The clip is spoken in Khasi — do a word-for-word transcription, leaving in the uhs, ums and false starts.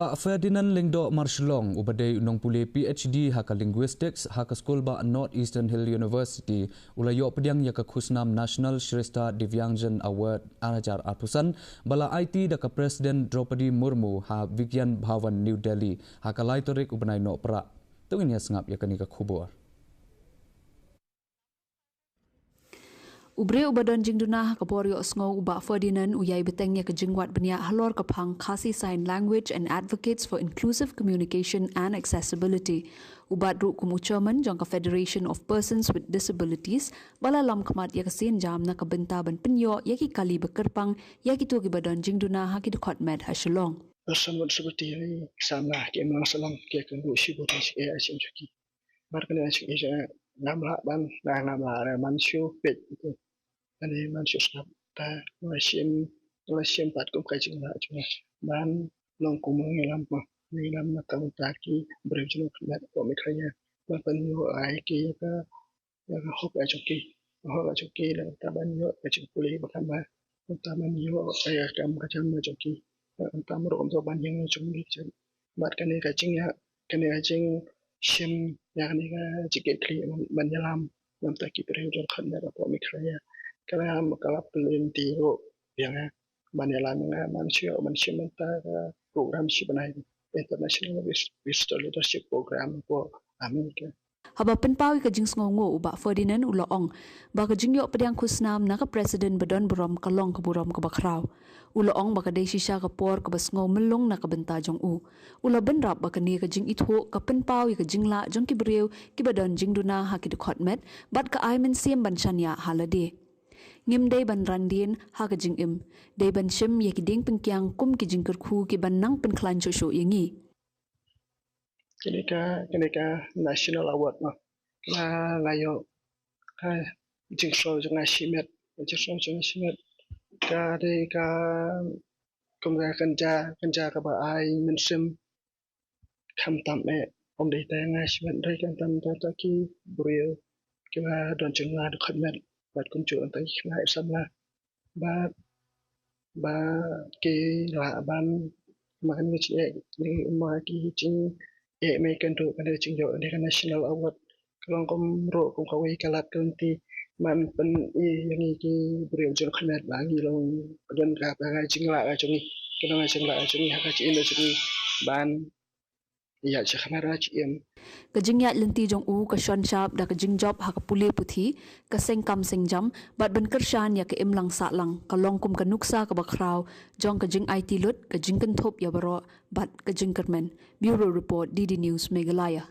Bah Ferdinand Lyngdoh Marshillong, uba dei u nongpule P H D ha ka Linguistics ha ka skul bah North Eastern Hill University, u la ïoh pdiang ïa ka khusnam National Shrestha Divyangjan Award ar hajar arphew san, ba la aiti da ka President Droupadi Murmu ha Vigyan Bhawan, New Delhi, ha ka lai tarik u bnai Nohprah. To ngin ïa sngap ïa kane ka khubor. U briew uba don jingduna ha ka bor ïohsngew u bah Ferdinand u ïai bteng ïa ka jingwad bniah halor ka phang Khasi Sign Language and advocates for inclusive communication and accessibility. U bat ruh kum u chairman jong ka Federation of Persons with Disabilities, ba la lam khmat ïa ka sienjam na ka bynta ban pynïoh ïa ki kali ba kyrpang ïa kito kiba don jingduna ha ki dkhot met ha Shillong. Person with disability ni samla ki em lang salong ki kan ruh shi bot shi e ai sim chuki. Bar kane ai chuki ja ngam lah ban na ngam lah re man shu pet itu. Ani man shu snap ta la shim la shim pat kum kai jing lah chuki. Ban long kum ngi lam ma ngi lam na kam ta ki brem jing khmat ko mi khaya. Ba pan yo ai ki ka ya ka hok ai chuki. Hok ai chuki la ta ban yo ai chuki puli ba kan ba ta ban yo ai kam ka jam ai chuki. Ta mro kam to ban yang ai chuki. Bat kane ka jing ya kane ka jing shim ya kane ka jikit kli ban yalam lam ta ki brem jong khmat ko mi khaya. Kala ma kala pulin ti ro yang ban yalam nga ban shio ban shim ta ka program shi bnai International Visitor Leadership Program ko America. Haba pynpaw ïa ka jingsngewnguh u bah Ferdinand u la ong ba ka jingïoh pdiang khusnam na ka president ba don burom ka long ka burom kaba khraw. U la ong ba ka dei shisha ka por kaba sngew myllung na ka bynta jong u. U la bynrap ba kane ka jingithuh ka pynpaw ïa ka jinglah jong ki briew kiba don jingduna ha ki dkhot met bad ka ai mynsiem ban shaniah ha lade. Ngim dei ban ran dien ha ka jingim. Dei ban shim ïa ki dieng pyngkiang kum ki jingkyrkhu kiban nang pynkhlaiñ shuh shuh ïa ngi. Kane ka kane ka National Award ma la la ïoh ka jingsngew jong nga shimet, jingsngew jong nga shimet. Ka dei ka kum ka kynja kynja kaba ai mynsiem. Khamtam eh ym dei tang nga shimet, dei khamtam ta ta ki briew kiba don jinglah dkhot met bad kumjuh ta ki khynnah samla. Bad ba ki lah ban man ngi chi eh ngi ma ki jing eh me kan tu kan jing yo ne ka National Award. Ka long kum ro kum kawei ka lad ka lynti man pyn i ïa ngi ki briew jong khmat ba ngi long don ka ka jinglah ka jong ngi, ka long ka jinglah ka jong ngi ha ka jingim jong ngi ban ïa sha khmat ka jingim. Ka jingïaid lynti jong u ka shon shap da ka jingjop ha ka pule puthi, ka seng kam seng jam bad ban kyrshan ïa ka imlang sahlang, ka long kum ka nuksa kaba khraw jong ka jingaiti lut, ka jingkynthup ïa baroh bad ka jingkyrmen. Bureau Report, D D News, Meghalaya.